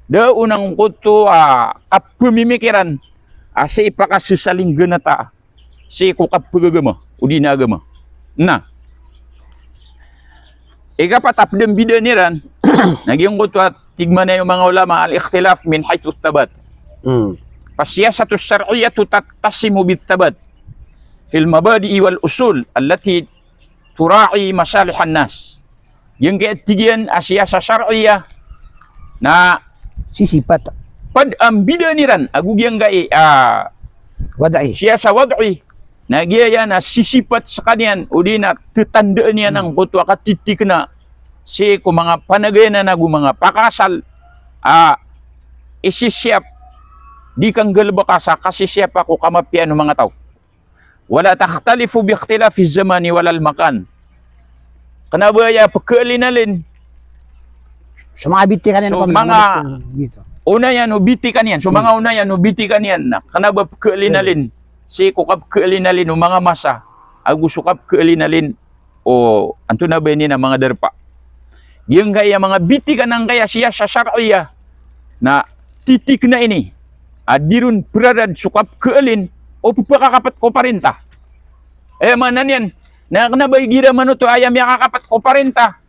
Da on angkoto a kapmimikiran, a sii pakasasalinggn a ta sii ko kapagagama, o di na agama. Na, ikapat a pd a mbidaan iran, na giyangkoto a tig mambo o manga ulama, al-ikhtilaf min haythu thabat. Hmm. Fasiyasatu shar'iyyatu tattasimu bit thabat fil mabadi'i wal usul allati tura'i masalihan nas. Giyangkaya tig iyan a siyasa shar'iyah na sisipat. Pd a mbidaan iran ago giyangkaya, ah, wad'i. Siyasa wad'i. Na giyaya na sisipat skaniyan, o di na ttandaan iyan angkoto a katitikna sii ko manga panagayanan ago manga pakasal a isisiyap, di kanggalbka sa kasisiyapa ko kamapiya o manga taw. Wala takhtalifu bi ikhtilafiz zamani walal makan. Kna ba aya pkhalinalin. So manga biti kaniyan, so manga onayan o biti kaniyan. So manga onayan o biti kaniyan na kna ba pkhalinalin. Sii ko kapkhalinalin o manga masa ago so kapkhalinalin o antonaa ba ini na manga darpa. Giyangkaya manga biti kangkaya siyasa shar'iyah na titikna ini a di ron prarad so kapkhalin o pphakakapt ko parinta. Aya maana niyan na kna ba igira man oto aya miyakakapt ko parinta.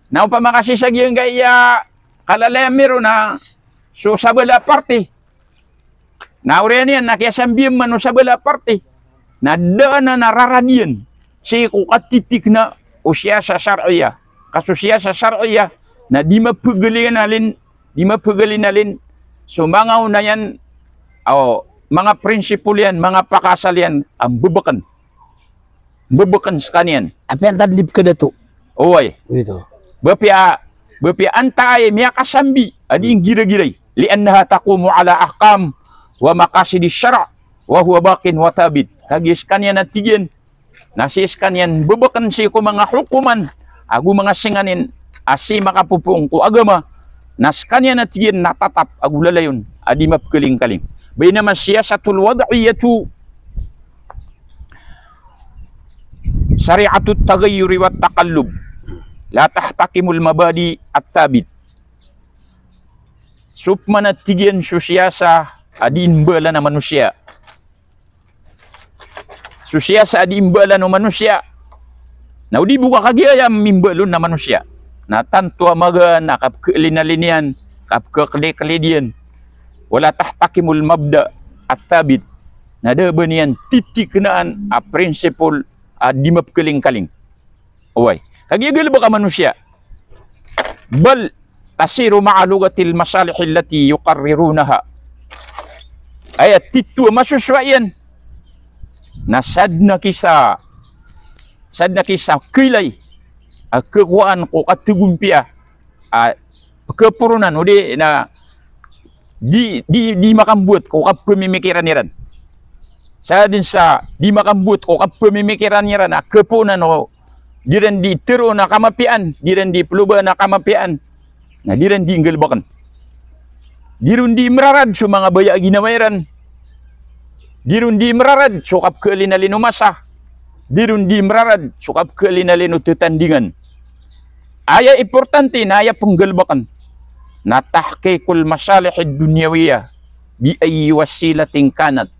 Na opama ka sii sa giyangkaya kalalayan mi ron na so sabala parti. Na oriyan iyan na kiyasambiyan man o sabala parti. Na da anan a rarad iyan sii ko katitikna o siyasa shar'iyah. Ka so siyasa shar'iyah na di mapkhalinalin, di mapkhalinalin so manga onayan, o manga prinsipol iyan, manga pakasal iyan a mbebeken. Mbebeken skaniyan. Apiya antaa di pkhadato. Oway. Giyoto. Ba piya, ba piya antaa i miyakasambi a di nggiragiray. Li annaha taqumu ala ahkam wa maqasidish shara' wa huwa baqin wa thabit. Kagiya skaniyan a tig iyan na sii skaniyan mbebeken sii ko manga hokoman ago manga singanin a sii makapopoon ko agama, na skaniyan a tig iyan na tatap ago lalayon a di mapkhalingkaling. Bainama siyasatul wad'iyatu sari'atut taghayyuri wat taqallub, la tahtakimul mabadi' at thabit. So pman a tig iyan so siyasa a di imbalan a manosiya. So siyasa a di imbalan o manosiya. Na o di bo ka kagiya aya mimbalon a manosiya. Na tanto a magaan a kapkhalinalin iyan, kapkhaklidklid iyan. Wala tahtakimul mabda' at thabit. Na da ba niyan titiknaan a prinsipol a di mapkhalingkaling. Oway. Kagiya galbk a manosiya. Bal tasiru ma'a lughatil masalih allati yuqarrirunaha. Aya titho a masosowa iyan na sadn a kisa, sadn a kisa kaylay a kakowaan ko katagompiya a kaporonan odi na di, di, di makambowat ko kapamimikiran iran. Sadn sa di makambowat ko kapamimikiran iran a kapoonan o di ran di tharoon a kamapiyaan, di ran di plobaan a kamapiyaan, na di ran di nggalbkn. Di ron di mrarad so manga baya a ginawa iran. Di ron di mrarad so kapkaalin-alin o masa. Di ron di mrarad so kapkaalin-alin o tatandingan. Aya importante na aya pnggalbkn na tahqiqul masalih ad-dunyawiyah bi ayyi wasilatin kanat.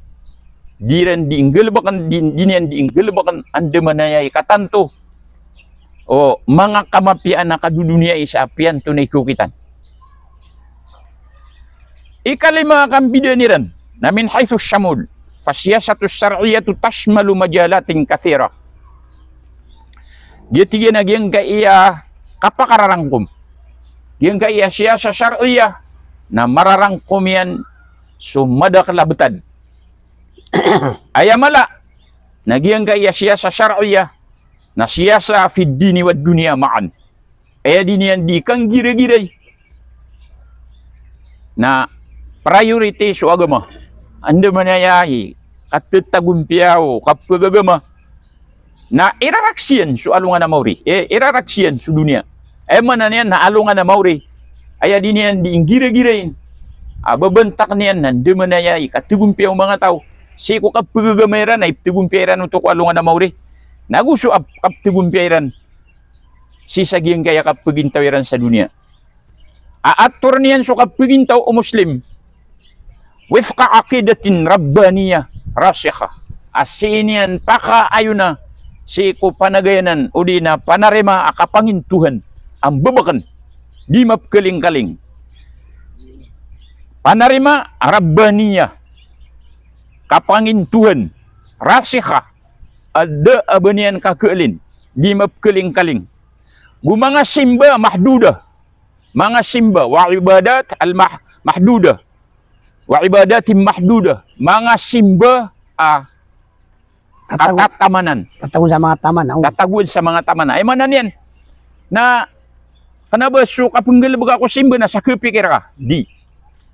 Di ran di nggalbkn, di, di niyan di nggalbkn andamanaya i katanto o manga kamapiyaan a kadodoniyai sa apiya antonaa i kaokitan. Ikalima a kambidaan iran na min haythu shamul, fasiyasatu shar'iyyatu tashmalu majalatin kathira. Giya tig iyan a giyangkaya kapakararangkom, giyangkaya siyasa shar'iyyah na mararangkom iyan so madakl a btad. Aya mala na giyangkaya siyasa shar'iyyah na siyasa fid dini wad dunya ma'an. Aya di niyan di kanggiragiray na priority so agama. Andamanaya i katatagompiya o kapagagama na iraraksi iyan so alongan a maori. Eh, iraraksi iyan so doniya. Aya maana niyan na alongan a maori, aya di niyan di nggiragirain a babantak niyan na andamanaya i katagompiya o manga taw sii ko kapagagama iran a iptagompiya iran oto ko alongan a maori. Na ago so ap-, kaptagompiya iran sii sa giyangkaya kapagintaw iran sa doniya. A ator niyan so kapagintaw o Muslim wifqa aqidatin rabbaniyah rasikhah. A sii niyan pakaayona sii ko panagayanan odi na panarima a kapangintohan a mbabakn, di mapkalingkaling. Panarima a rabbaniyah, kapangintohan, rasikhah, a da a ba niyan kakaalin, di mapkalingkaling. Go manga simba mahdudah, manga simba, wa ibadat al-mah-, mahdudah, wa ibadatin mahdudah, manga simba a, a tatago, tatamanan. Tatago sa manga taman, o. Tatago sa manga taman. Aya maana niyan na kna ba so kapnggalbka ko simba na sa kapikir ka. Di.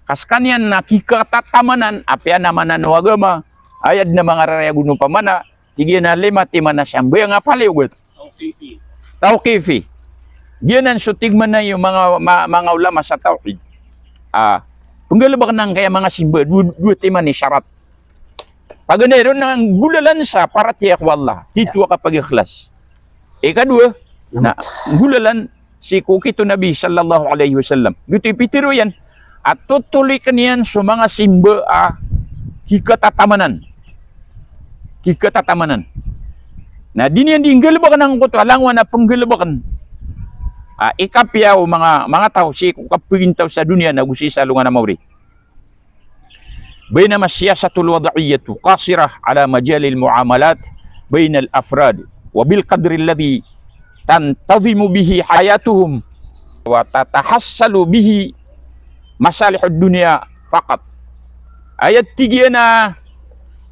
Ka skaniyan na kikatatamanan, apiya na maana o agama, aya dn a manga rarayag on opama na tig iyan a lima timan a sambayang a paliyogat. Tawqifi. Tawqifi. Giyanan so tig mambo o manga, ma-, manga ulama sa tawhid. Ah, pnggalbkn angkaya manga simba, dowa, dowa timan i sharat. Paganay ron na nggolalan sa paratiyaya ko Allah. Titho a kapagikhlas. Ikadowa, na nggolalan sii ko okit o Nabi sallallahu alaihi wasallam. Giyoto i pitharo iyan a totolikn iyan so manga simba a kikatatamanan. Kikatatamanan. Na di niyan di nggalbkn angkoto a langowan a pnggalbkn a ikapiya o manga, manga taw sii ko kapagintaw sa doniya na go sii sa alongan a maori. Bainama siyasatul wad'iyyatu qasirah ala majalil muamalat bainal afrad, wa bil qadri alladhi tantazimu bihi hayatuhum wa tatahassalu bihi masalihud dunya faqat. Aya tig iyan a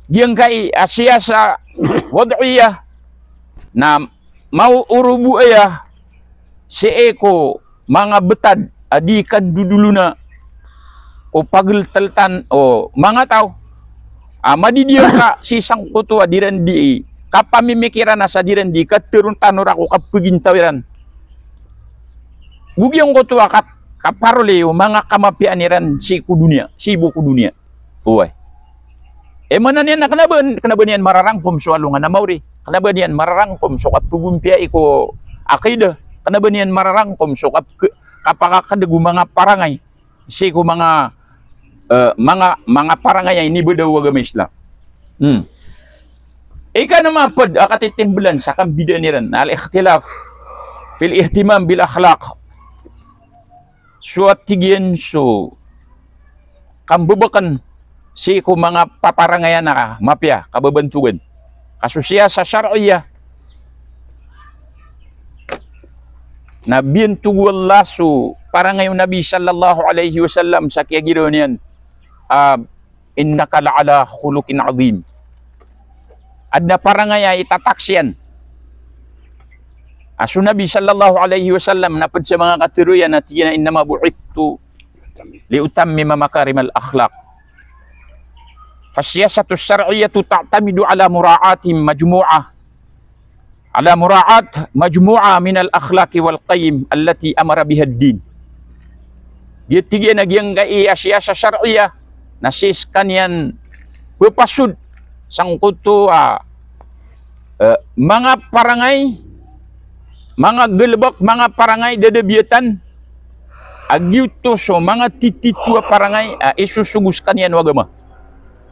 giyangkai a siyasa wad'iyyah na maoorobo aya sii ko manga btad a di kandodolona o pagltltan o manga taw a madidiyaka sii sangkoto a di ran di kapamimikiran a sa di ran di katharoon tanora ko kapagintaw iran. Go giyangkoto a kat-, kaparoli o manga kamapiyaan iran sii ko doniya, sii bo ko doniya. Oway. Aya maana niyan na kna ba, kna ba niyan mararangkom so alongan a maori, kna ba niyan mararangkom so kapagompiyai ko aqidah, kna ba niyan mararangkom so kap-, kapakakadg o manga parangay sii ko manga, eh, manga, manga parangay a inibada o agama Islam. Hmm. Ikanm a pd a katitimblan sa kambidaan iran na al-ikhtilaf fil ihtimam bil akhlaq. So a tig iyan so kambebeken sii ko manga paparangayan a mapiya, kabebantogan. Ka so siyasa shar'iyah, Na biyantog o Allah so parangay o Nabi sallallahu alaihi wasallam sa kiyagiraw niyan, ah, "Innaka la'ala khuluqin azim." Adn a parangay a itataksi iyan a so Nabi sallallahu alaihi wasallam na pd sa manga katharo iyan a tig iyan a, "Innama bu'ithtu li utammima makarimal akhlaq." Fas siyasatus shar'iyyatu ta'tamidu ala mura'ati majmu'ah, ala mura'at majmu'ah minal akhlaqi wal qiyam allati amara bihad din. Giya tig iyan a giyangkai a siyasa shar'iyyah na sii skaniyan pphasod sangkoto a, eh, manga parangay, manga galbk, manga parangay dadabiyatan a giyoto so manga titito a parangay a isosogo skaniyan o agama.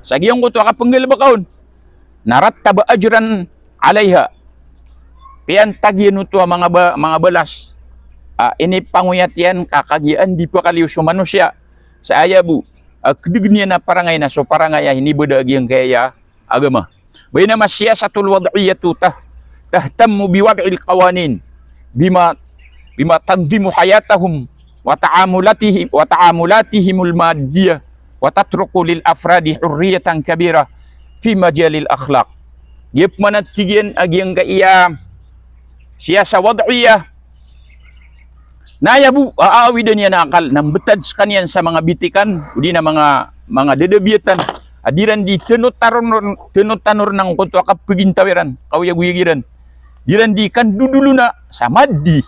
Sa giyangkoto a kapnggalbka on na rattaba ajran alaiha. Piyantag iyan oto a manga ba-, manga balas a inipangoyat iyan ka kagiya anda i pakaliyo so manosiya sa aya bo a kdg niyan a parangay na so parangay a inibada a giyangkaya agama. Bainama siyasatul wad'iyyatu tah-, tahtammu bi wad'il qawanin bima, bima tanzimu hayatahum wa ta'amulatihi-, wa ta'amulatihimul maddiyah wa tatruku lil afradi hurriyatan kabirah fi majalil akhlaq. Giya pman a tig iyan a giyangkaya siyasa wad'iyyah na aya bo a aawidan iyan a akal na mbtad skaniyan sa manga bitikan odi na manga, manga dadabiyatan a di ran di tano taron, tano tanor nangkoto a kapgintaw iran, kaoyagoyag iran. Di ran di kandodolona sa maddi,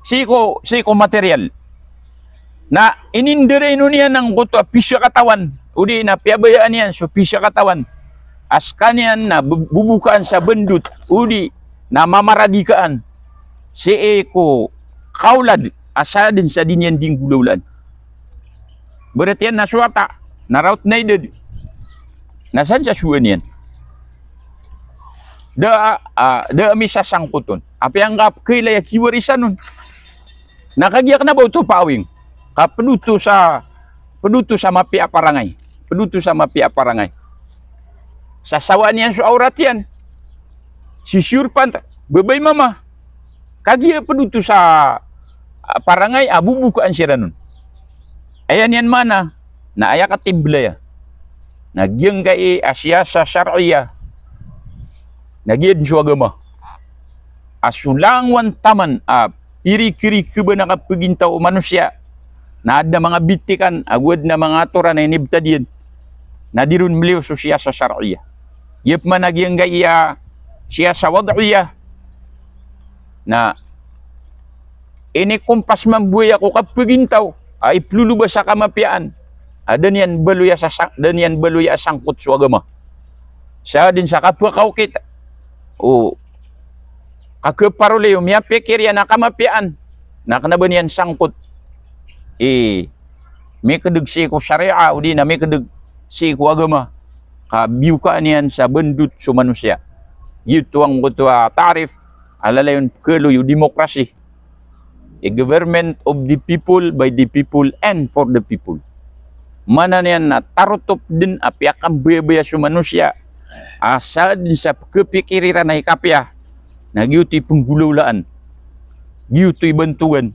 sii ko, sii ko material. Na inindaraino niyan angkoto a pisakatawan odi na piyabayaan iyan so pisakatawan a skaniyan na b-, bobokaan sa bandot odi na mamaradikaan sii ko kaolad a sadn sa di niyan di nggolawlaan. Berarti iyan na so wata na raot na idad na sadn sa sowaan iyan. Da, ah, da a misasangkot on. Apiya ngka pkailay a kiwarisan on. Na kagiya kna ba oto paawing ka pd oto sa, pd oto sa mapiya a parangay. Pd oto sa mapiya a parangay. Sasawaan iyan so awrat iyan. Sisiyor pant, babay mama. Kagiya pd oto sa, ah, parangay a bobokaan siran on. Aya niyan maana na aya katimbl aya na giyangkai a siyasa shar'iyyah na giya dn so agama a so langowan taman a pirikirikban a kapgintaw o manosiya na adn a manga bitikan ago adn a manga atoran a inibtad iyan na di ron mliyo so siyasa shar'iyyah. Giya pman a giyangkai a siyasa wad'iyyah na inikompas mambo aya ko kapgintaw a iplolobas a kamapiyaan a da niyan baloy a sa-, da niyan baloy a sangkot so agama. Sa dn sa kapakaokit o kakaparoli o miyapikir iyan a kamapiyaan na kna ba niyan sangkot i mikdg sii ko shariah odi na mikdg sii ko agama ka biyokaan iyan sa bandot so manosiya. Giyoto angkoto a ta'rif a lalayon pkhaaloy o demokrasi. A government of the people, by the people, and for the people. Maana niyan na tarotop dn a piyakambayabaya so manosiya a sa dn sa pkhapikir iran a ikapiya na giyoto i pnggolawlaan, giyoto i bantogan,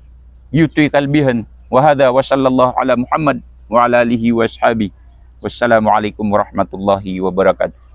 giyoto i kalbihan. Wa hadha wa sallallahu ala Muhammad wa ala alihi wa ashabihi. Wassalamu alaikum warahmatullahi wabarakatuh.